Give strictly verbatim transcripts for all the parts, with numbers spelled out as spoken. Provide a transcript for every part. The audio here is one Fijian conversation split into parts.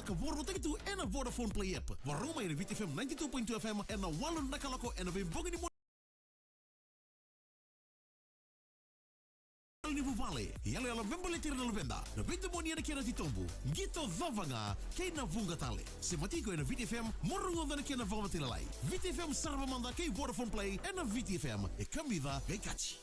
Ka vakarautaki tu ena Vodafone Play app. Vakarau mai ena Viti F M ninety-two point two F M ena walu na kaloko ena veibogi ni mo-, ni vuvale. Yaloyalo me baleti ira na luveda. Na veidomoni ena kena titobu. Qito cava ga kei na vuqa tale. Sema tiko ena Viti F M, mo rogoca na kena vakamatailalai. Viti F M sarava mada kei Vodafone Play ena Viti F M. E kamica qai kaci.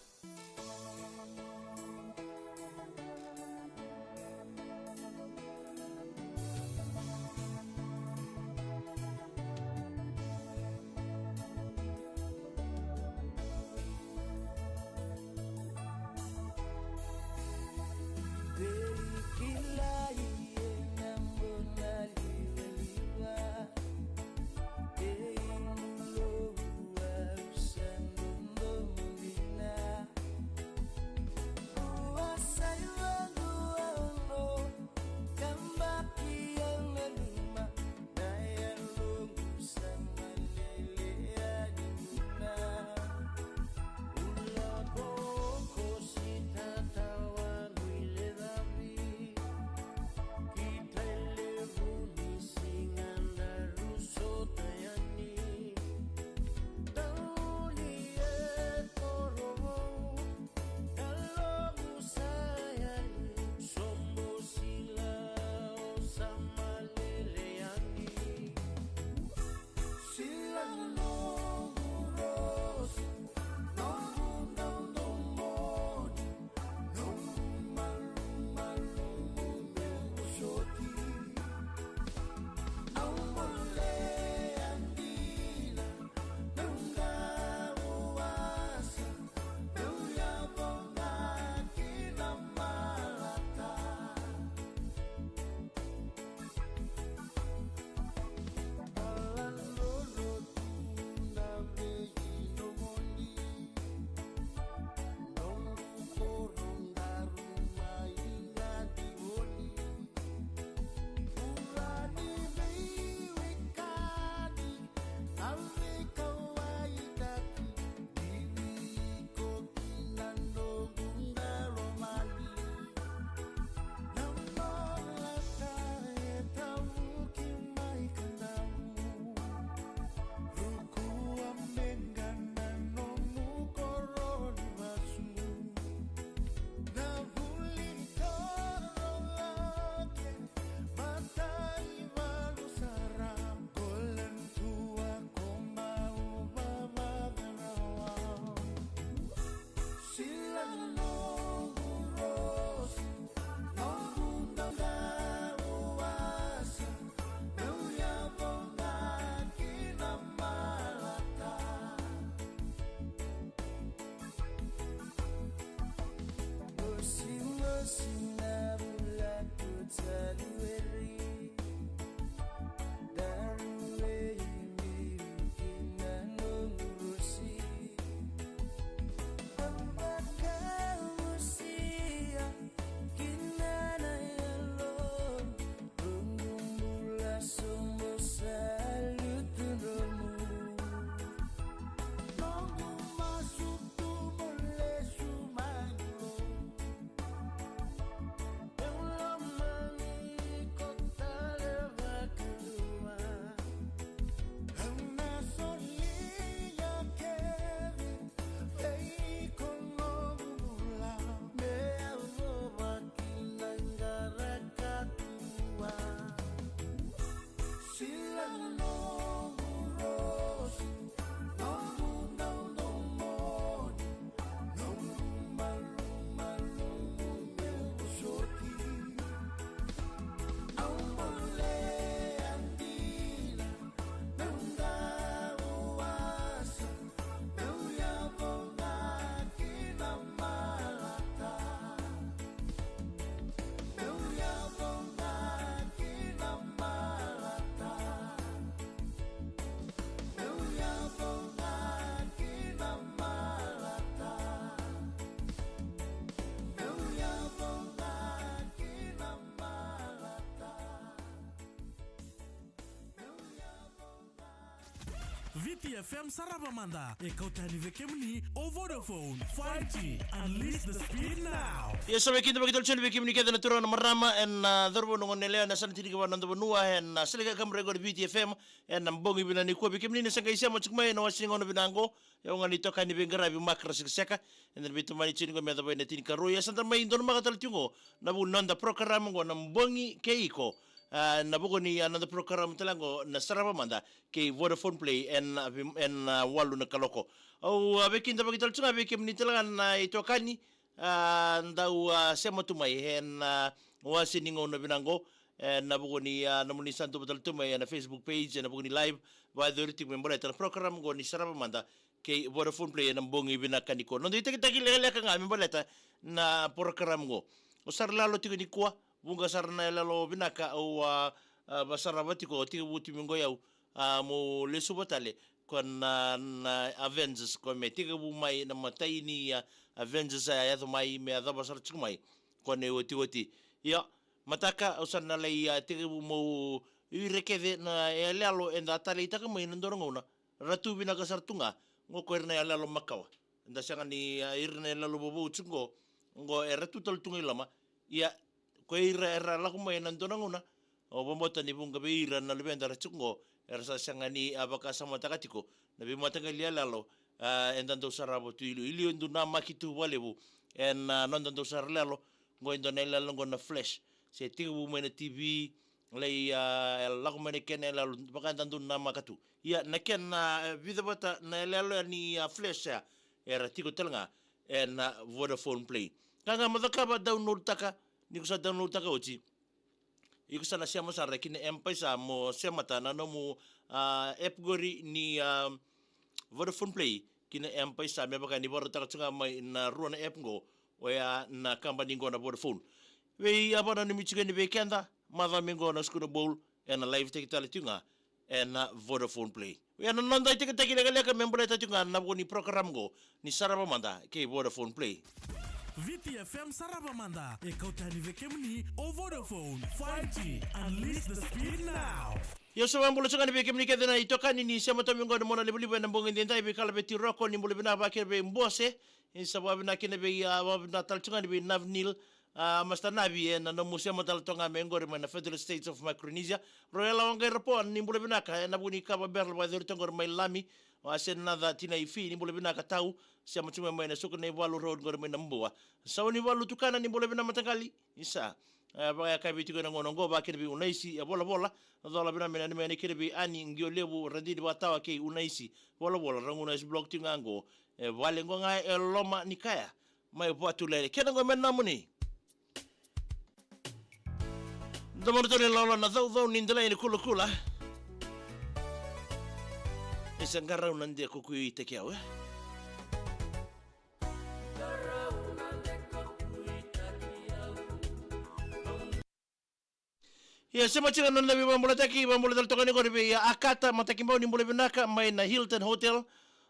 Viti F M sarava mada, e kauta yani vei kemuni O Vodafone five G, unleash the speed now. Ia sa vei keda vakitalo tiko ni vei kemuni kece na turaga na marama ena, ah, cauravou, na gone yalewa ena yasana tinikava na noda vanua ena, ah, Saleleka, Kamarega, Viti F M, ena bogi vinaka nikua. Vei kemuni na sa qai sema tiko mai ena wase ni gauna vinaka qo, au ga na itokani veiqaravi Mark Rasikaseka. Eda na veitomani tiko qo me yacova na tinikarua. Ia sa da mai donumaka tale tiko qo na vu ni noda porokaramu qo na Bogi Kei Iko. Ah, ena vuku ni, ah, noda porokaramu tale qo na Sarava Mada kei Vodafone Play ena, ah, vei-, ena, ah, walu na kaloko. Au, ah, vei keda vakitalo tiko ga vei kemuni tale ga na itokani, ah, dau, ah, sema tu mai ena, ah, wase ni gauna vinaka qo, ena vuku ni, ah, nomuni sa duavata tale tu mai ena Facebook page, ena vuku ni live, vakayacori tiko me baleta na porokaramu qo ni Sarava Mada kei Vodafone Play ena bogi vinaka nikua. Noda itakitaki lekaleka ga me baleta na porokaramu qo. O sara lalo tiko nikua, vuqa sara na yaloyalo vinaka au, ah, ah, vasarava tiko, tekivu tiko mai qo i au, ah, meu lesuva tale ko na, na Avengers, ko me tekivu mai na imatai ni, ah, Avengers a yaco mai me yacova sara tiko mai ko na iotioti. Ia, mataka au sa na lai, ah, tekivu meu ira kece na yaloyalo eda a taleitaka mai na dua na gauna. Ra tu vinaka sara tu ga qo ko ira na yaloyalo makawa. Eda sega ni, ah, ira na yaloyalo vovou tiko qo, qo era tu tale tu ga i loma. Ia, ko ira era lako mai ena dua na gauna, au vakabauta ni vuqa vei ira na luveda era tiko qo era sa sega ni, ah, vakasamataka tiko na veimataqali yaloyalo, ah, eda dau sarava tu i liu. I liu e dau namaki tu vakalevu ena, ah, noda dau sara yaloyalo qo, e dua na yaloyalo qo na Flash, se tekivu mai na T V, lai, ah, lako mai na kena yaloyalo vaka eda dau namaka tu. Ia, na kena, ah, vica vata na yaloyalo ni, ah, Flash ya, era tiko tale ga ena Vodafone Play. Ka ga mo cakava download taka, ni ko sa download taka oti, iko sa na sema sara ki na M-PAiSA mo semata na nomu, ah, app qori ni, ah, Vodafone Play ki na M-PAiSA, me vaka ni vakarautaka tiko ga mai na rua na app qo, oya na kabani qo na Vodafone. Vei, ah, vakananumi tiko yani vei keda, macawa mai qo na Sukuna Bowl, ena live-taki tale tiko ga ena Vodafone Play. Oya na noda itakitaki lekaleka me baleta tiko ga na vuku ni porokaramu qo ni Sarava Mada kei Vodafone Play. Viti F M Sarava Mada, e kauta yani vei kemuni o Vodafone five G, unleash the speed now. Ia, sa vakabula tiko ga yani vei kemuni kece na itokani ni sema tu mai qo ena monalivaliva ena bogi edaidai, vei Kalaveti Roko, ni bula vinaka, vakakina vei Bose. Ni sa vakavinaka kina vei, ah, vakavinaka tale tiko ga yani vei Navnil, ah, Master Navi, ena nomu sema tale toka ga mai qori mai na Federated States of Micronesia. Royal Waqairapo, ni bula vinaka, ena vuku ni kava barrel vakayacori toka qori mai Lami. Wa se na ca tina i Fi, ni bula vinaka tau, sema tiko mai na Sukanaivalu Road qori mai Nabua. Saunivalu Tukana, ni bula vinaka mataqali. Isa, eh, vakayakavi tiko ena gauna qo, vakakina vei Unaisi, eh, Volavola. Cola vinaka me nanumi yani kina vei Ani Qiolevu, Radini Vatawa kei Unaisi Volavola, Raguna Ice Block tiko ga qo. E vale qo ga e loma ni kaya mai Vatulele. Kena qo me nomuni. Domona toni lolo na caucau ni delai ni kulakula. Isa, qarauna de kukuitaki au, e. Ia, sema tiko na nona veivakabolataki, vakabula tale toka yani qori vei, ia, Akata Matakibau, ni bula vinaka mai na Hilton Hotel.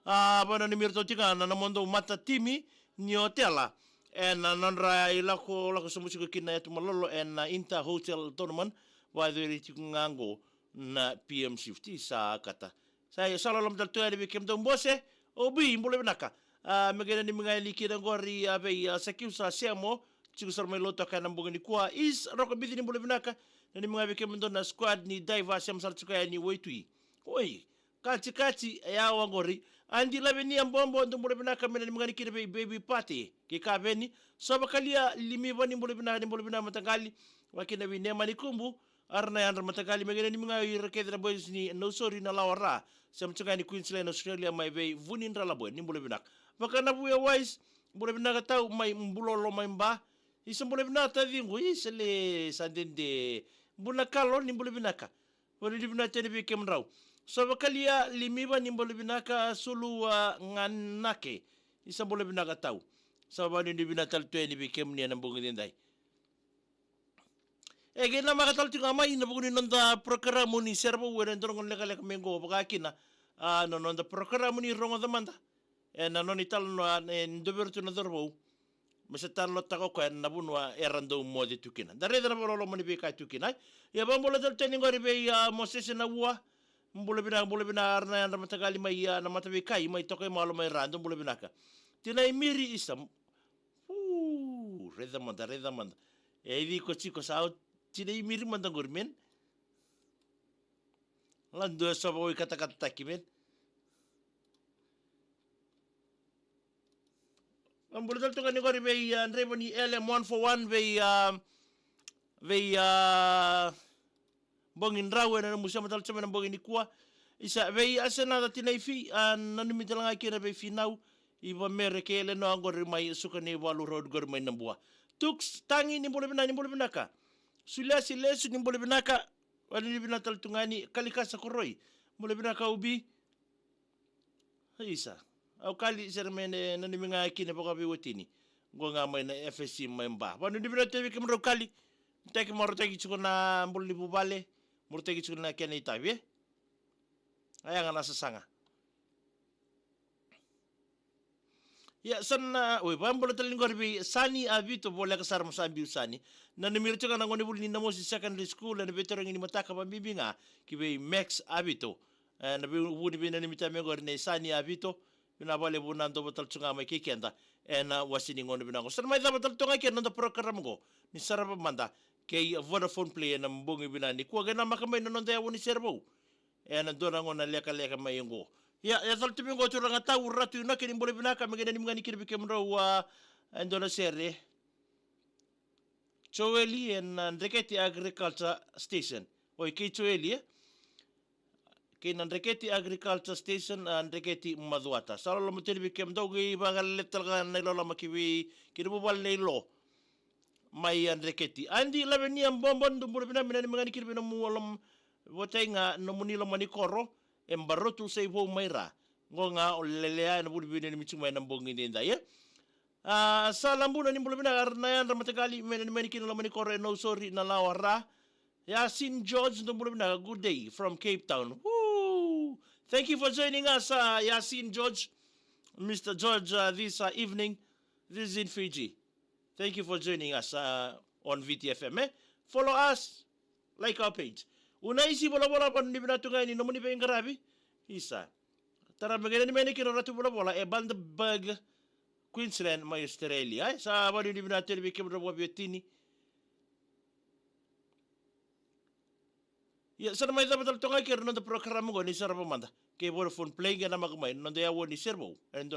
A, vakananumi iratou tiko ga na nomudou matatimi ni otela ena nodra ilakolako sobu tiko ki na yatu malolo ena Inter Hotel Tournament, vakayacori tiko ga qo na P M Shift. Isa, Akata. Sa, sa loloma tale tu yani vei kemudou, Bose, Obi, bula vinaka. A, me qai nanumi ga yani kina qori, a, vei, a, Sakiusa Semo, tiko sara mai Lautoka ena bogi nikua. Is Roko Bici, ni bula vinaka. Nanumi ga vei kemudou na squad ni Daiva, sema sara tiko yani Waitui. Oi, Katikati, e yawa qori. Adi Lavenia Bobo, dou bula vinaka, me nanumi ga yani kina vei Baby Pate kei Kaveni. Sova Kalia Limiva, ni bula vinaka, ni bula vinaka mataqali. Vakakina vei Nemani Kubu, Ara na yadra mataqali, me qai nanumi ga ira kece na boys ni Nausori, na Lawara, sema tiko ga yani Queensland, Australia, mai vei Vunidralabwe, ni bula vinaka. Vakanavuya Wise, bula vinaka tau mai Bulolo mai Ba. Isa, bula vinaka taciqu, isa le sa dede. Bunakalo, ni bula vinaka. Vakanuinui vinaka tale vei kemudrau. Sova Kalia Limiva, ni bula vinaka. Sulu, a, Ganake, isa bula vinaka tau. Sa vakanuinui vinaka tale tu yani vei kemuni ena bogi edaidai. E qai namaka tale tiko ga mai na vuku ni noda porokaramu ni Sere Vou ena dua na gauna lekaleka mai qo, vaka kina, a, na noda porokaramu ni Rogoca Mada. Ena nona italanoa, e, ni dua vei iratou na cauravou, me sa talanoataka o koya na vanua era dau moce tu kina. Da raica na vakaloloma ni veika e tu kina, e. Ia, vakabula tale tu yani qori vei, a, Mosese Naua, Bula vinaka, bula vinaka, ara na yadra mataqali mai, a, na Mataveikai, mai Tokaimalo, mai Ra, dou bula vinaka. Tinai Miri isa. Uu, raica mada, raica mada. E, i ciko, ciko sa o Tinai Miri mada qori, man. La dua e so vakaoikatakatataki, man. Bula tale tu ga ni qori vei, a, draiva ni L M one four one vei, a, vei, a, bogi drau ena nomu sema tale tu mai na bogi nikua. Isa vei Asenada Tinai Fi, a, nanumi tale ga kina vei Finau, i Vamere kei Elenoa qori mai Sukaneivalu Road qori mai Nabua. Tuks Tagi, ni bula vinaka, ni bula vinaka. Suliasi Lesu, ni bula vinaka. Vakanuinui vinaka tale tu ga yani, Kalikasa Koroi. Bula vinaka Ubi. Isa. Au kali sere me ne nanumi ga kina vakaveiwatini. Qo ga mai na F S C mai Ba. Vakanuinui vinaka tale vei kemudrau kali. Taki marautaki tiko na bula ni vuvale. Marautaki tiko na kena itavi, e? A yaga na sasaga. Ia, sa na, oi, vakabula tale ni qori vei Sani a Vito, voleka sara mo sa biu Sani. Nanumi ira tiko ga na gonevuli ni Namosi Secondary School, ena veitarogi ni mataka vakabibi ga, ki vei Max a Vito. E, na vei, vu ni veinanumi tale mai qori nei Sani a Vito, vinaka vakalevu na dova tale tu ga mai kei keda. Ena wase ni gauna vinaka qo. Sa na mai cava tale tu ga kei na noda program qo. Ni sarava mada, kei Vodafone Play ena bogi vinaka nikua, kei na maka mai na noda yavu ni sere vou. Ena dua na gauna lekaleka mai qo. Ia, ia tale tu mai qo turaga Tau Ratu Inoke, ni bula vinaka, me kei nanumi ga ni kina vei kemudrau, a, e dua na sere. Joeli ena, a, Dreketi Agriculture Station. Oi, kei Joeli, e? Kei na Dreketi Agriculture Station, a, Dreketi Macuata. Sa loloma tale vei kemudou qai vakalele tale ga na iloloma ki vei, ki na vuvale nei Lo. Mai a Dreketi. Adi Lavenia Bobo, dou bula vinaka, me nanumi ga ni kina vei nomu lom-, votai ga nomuni loma ni koro, e Barotu Saivou mai Ra. Qo ga o Lelea ena vuli veinanumi tu mai na bogi daidai, e? A, sa Labuna, ni bula vinaka, ara na yadra mataqali, me nanumi ga ni kina loma ni koro e Nausori, Nalawa, Ra. Yasin George, dou bula vinaka, good day from Cape Town. Woo! Thank you for joining us, uh, Yasin George. Mister George, uh, this, uh, evening. This is in Fiji. Thank you for joining us, uh, on V T F M, e? Follow us, like our page. Unaisi Volavola, vakanuinui vinaka tu ga yani nomuni veiqaravi. Isa. Tara me kei nanumi ga ni kina Ratu Volavola e Bundaberg, Queensland, mai Australia, e? Sa vakanuinui vinaka tale vei kemudrau vakaveiwatini. Ia, sa na mai cava tale tu ga kei ira na noda program qo ni sarava mada. Kei Vodafone Play qai namaka mai na noda yavu ni sere vou. Ena dua